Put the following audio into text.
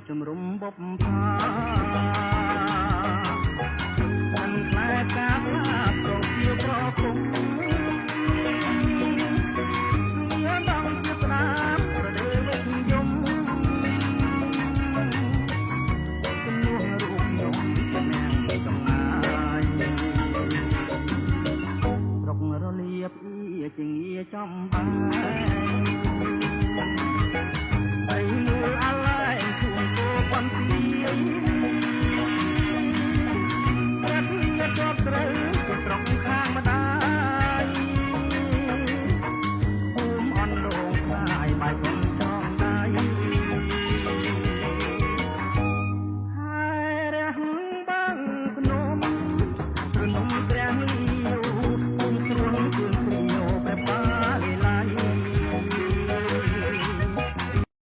ជំរុំបុពផា មិនខ្លែការផ្លាប្រងជាប្រគុំ មានដងជាស្ដាមប្រដេវិយំ ជំនួសរូបខ្ញុំជានាងចំណាយ ស្រុករលៀបអ៊ីជាងាចំបែ។